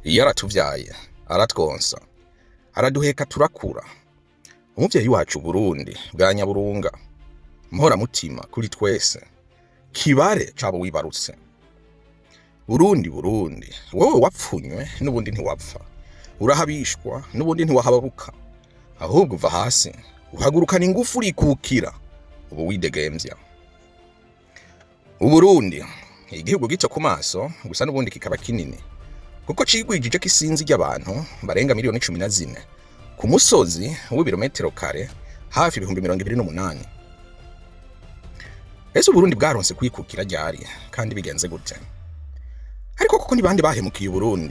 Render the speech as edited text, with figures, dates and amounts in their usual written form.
Yaratuvyaye, aratwonsa, araduheka turakura. Umuvyeyi wacu Burundi bwa Nyaburunga, mporamutima kuri twese, kibare cabo wibarutse. Burundi, Burundi, wowe wapfunywe n'ubundi ntiwapfa, urahabishwa n'ubundi ntiwahababuka, ahubwo uva hasi uhagurukana ingufu urikukira, ubu widegemvya. Uburundi, igihugu gito ku maso gusa n'ubundi kikaba kinini, kuko cigwijije ko isinzi ry'abantu barenga miliyoni 14 ku musozi w'ibirometero kare hafi 28,000. Ese Uburundi bwaronse kwikukira ryari kandi bigenze gute? Ariko koko ni bande bahemukiye Uburundi?